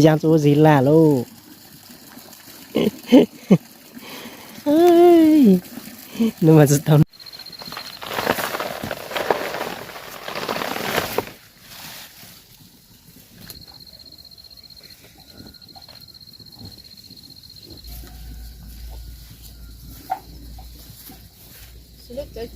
Yaa txuj ua zis laj lauj. Nws mas tsis tau. Ces koj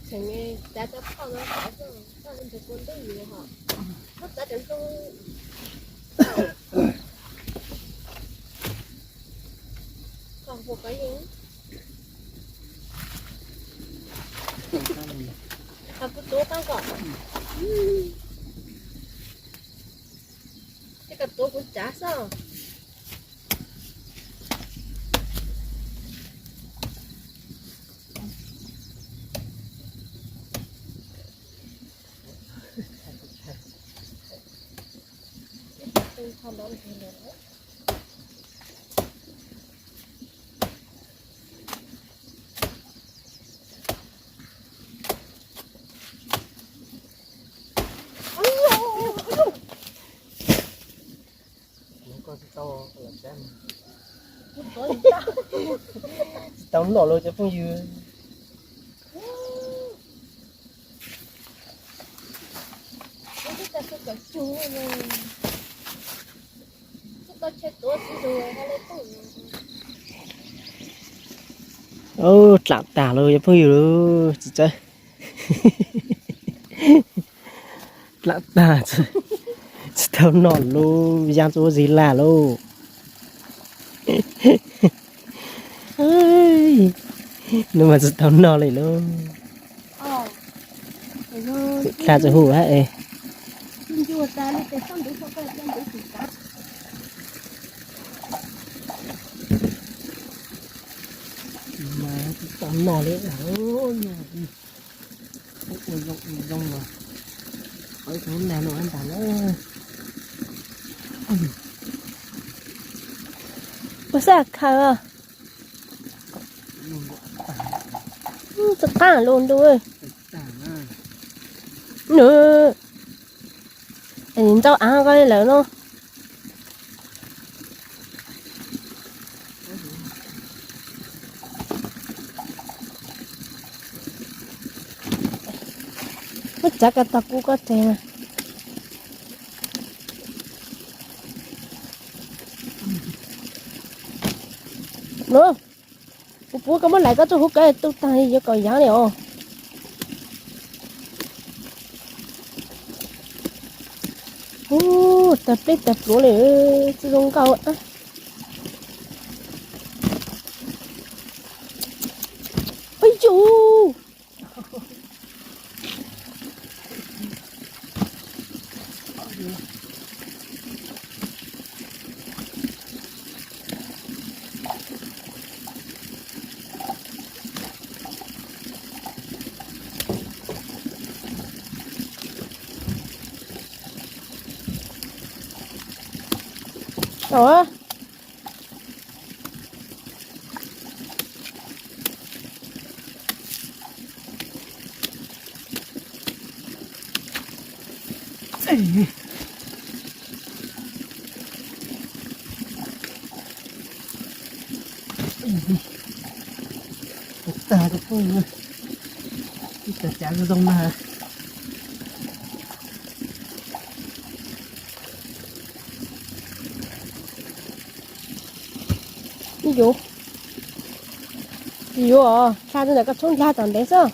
tuav kuv tsav xwb. Tsis tau noj los cov phooj ywg. Ub, dlam tag los cov phooj ywg, tsis txawj. Dlam tag, tsis tau noj lauj, yaa txuj ua zis laj lauj. Nws mas tsis tau noj li lauj. Dlam txuj hu hab es. Tsis tau noj li. Ua zoo ua zoo los qhov ib tug nag no ntag na. Ua xab khaws os. Tsis qaab lug ntu. Nws ntau av koj li lawm no. Muab tsav ko tog kuv koj tsev na. No, kuv puab koj muab lais koj txuj huv kawg tu taag yuav kom yaav li os. Ub, tawg pleb tawg pluav li, tsis zoo nkauj. Ub yus. Tau. Tag, tag, tag zoo zoo na. Yuav, yuav, tha ntawm koj tshoob dlag tom ntev xwb.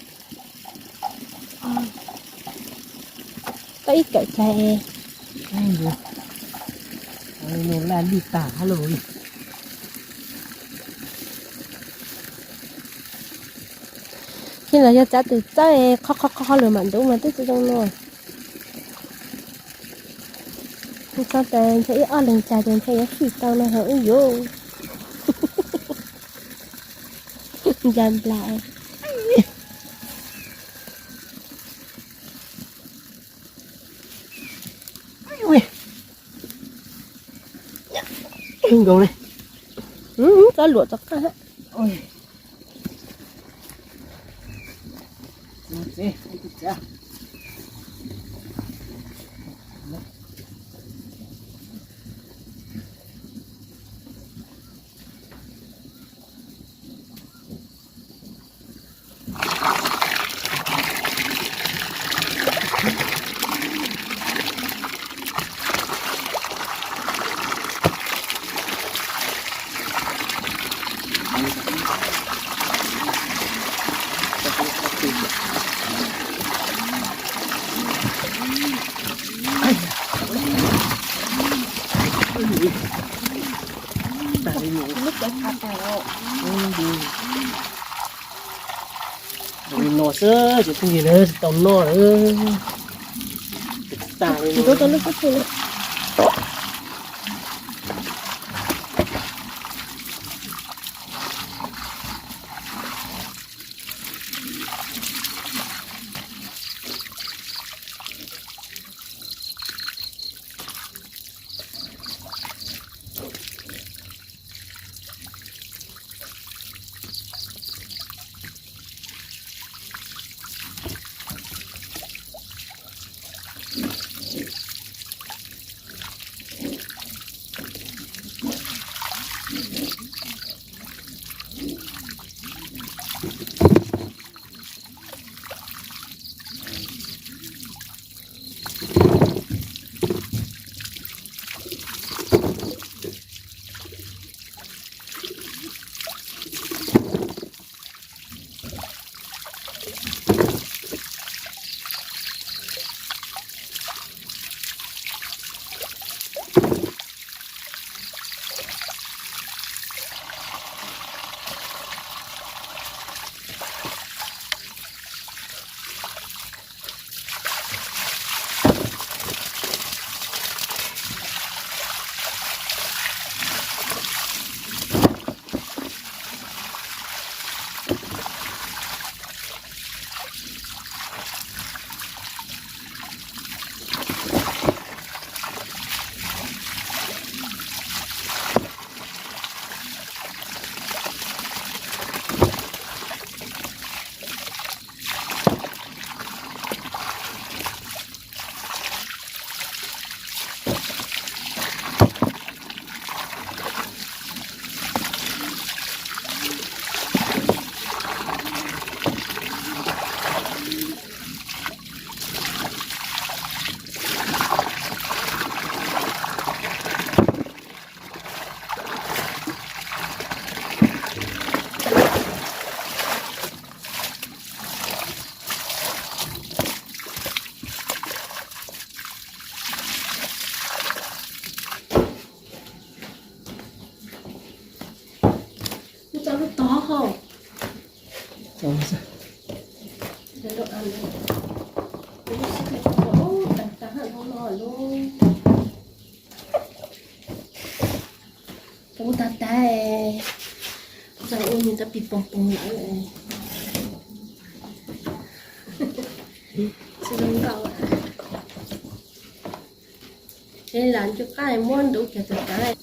Tau ib kawm dlag. Nws laj lij tag hab lauj. Ces los yog txav tus txawb qhov qhov qhov lwm mam ntuv mas twb tsis zoo no. Txog tas ntshe ib ob leeg tag ces ntshe yuav fij tau no ho wb yuav. Nplas nplas. Nkaus li. Txhob luam rov qab. Xwb ces phooj ywg na, tsis tau noj lawm. Tag li no. Tau lub tog hauv. Ub, tag tag, tag, ua nws tau pis poog poog lawm. Tsis zoo nkauj. Es lam ncu qab muab ntuv kiag tag tag.